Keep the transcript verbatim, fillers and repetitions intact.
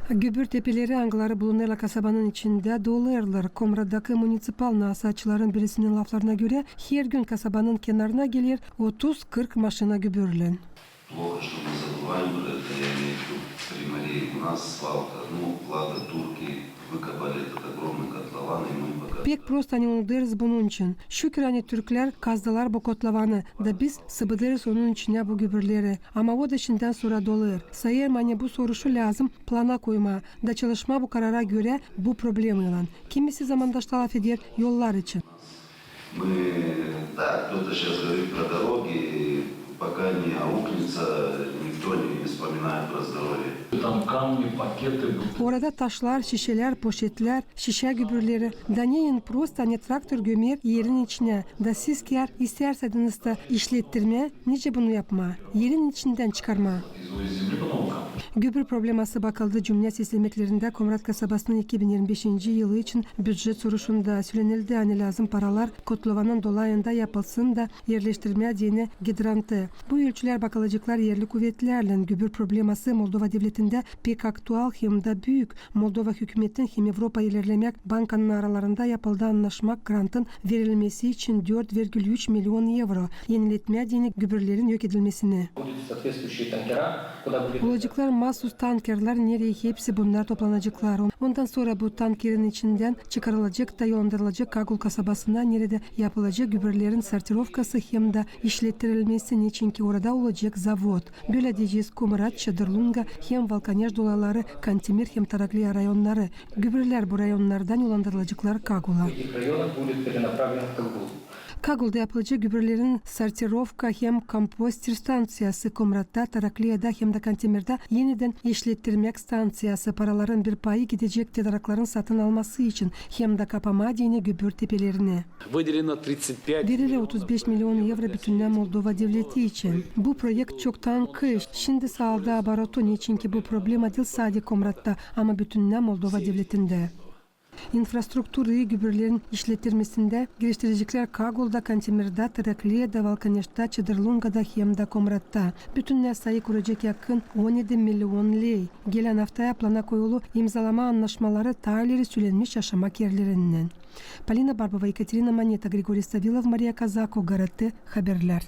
Gübür tepeleri, angıları bulunêrlar kasabanın içindä, dolêrlar. Komratdakı municipal nasaatçıların birisinin laflarına görä, her gün kasabanın kenarına geler otuz-kırk maşina gübürlän. Плохо, что мы забываем про это, я имею в виду, при Марии у нас свалка, ну, плата, турки выкопали этот огромный котлован, и мы пока... Pek prosto, ani unudêrız bunun için. Şükür, ani türklär kazdılar bu kotlovanı, da biz sıbıdêrız onun içinä bu gübürleri. Ama o da şindän sora dolêr. Sayêrım, ani bu soruşu lääzım plana koymaa, da çalışmaa bu karara görä bu problemaylan. Kimisi zamanda da lafeder yollar için. Мы, да, кто-то щас говорит про дороги, пока не аукнется, никто не, не вспоминает про здоровье. Там камни, пакеты, бутылки. Orada taşlar, şişelär, poşetlär, şişä gübürleri. Da neyin prosto, ani traktor gömer erin içinä, da siz kär istärseniz dä işlettirmää, nicä bunu yapmaa? Erin içindän çıkarmaa. Из земли потом камни. Gübür probleması bakıldı cümnä seslemeklerindä Komrat kasabasının iki bin irmi beşinci yılı için bücet soruşunda. Sölenildi, ani lääzım paralar kotlovanın dolayında yapılsın da erleştirmää deyni gidrantı. Bu ölçülär bakılaceklar erli kuvetlärlän. Gübür probleması Moldova devletindä pek aktual hem dä büük. Moldova hükümetin hem Evropa ilerlemäk bankanın aralarında yapıldı annaşmak grantın verilmesi için dört virgül üç milyon evro, eniletmää deyni gübürlerin yok edilmesini. Будут соответствующие танкера, куда будет... Olaceklar maasuz tankerlär, nereyi hepsi bunnar toplanaceklar. Ondan sora bu tankerin içindän çıkarılacek da yollandırılacek Kagul kasabasına, neredä yapılacek gübürlerin sortirovkası hem dä işlettirilmesi, neçinki orada olacek zavod. Bölä deyecez, Komrat, Çadırlunga hem Valkaneş dolayları, Kantemir hem Tarakliya rayonnarı. Gübürlär bu rayonnardan yollandırılaceklar Kagula. В этих районах будет перенаправлено в Кагул. Kagulda yapılacek gübürlerin sortirovka hem komposter stanţiyası, Komratta, Tarakliyada hem dä Kantemirdä enidän işlettirmäk stanţiyası. Paraların bir payı gidecek tedarıkların satın alması için hem dä kapamaa deyni gübür tepelerini. Выделено тридцать пять... Verilä otuz beş milyon evro bütünnä Moldova devleti için. Bu proekt çoktan kış. Şindi saaldı obarotu, neçinki bu problema diil sade Komratta, ama bütünnä Moldova devletindä. İnfrastrukturayı gübürlerin işlettirmesindä geliştireceklär Kagulda, Kantemirdä, Tarakliyada, Valkaneşta, Çadırlungada hem dä Komratta. Bütünnä sayı kuracek yakın on edi milyon ley. Gelän aftaya plana koyulu imzalamaa annaşmaları taa ileri sölenmiş yaşamak erlerinnän. Polina Barbova, Ekaterina Maneta, Grigoriy Savilov, Mariya Kazako, GRT Haberlär.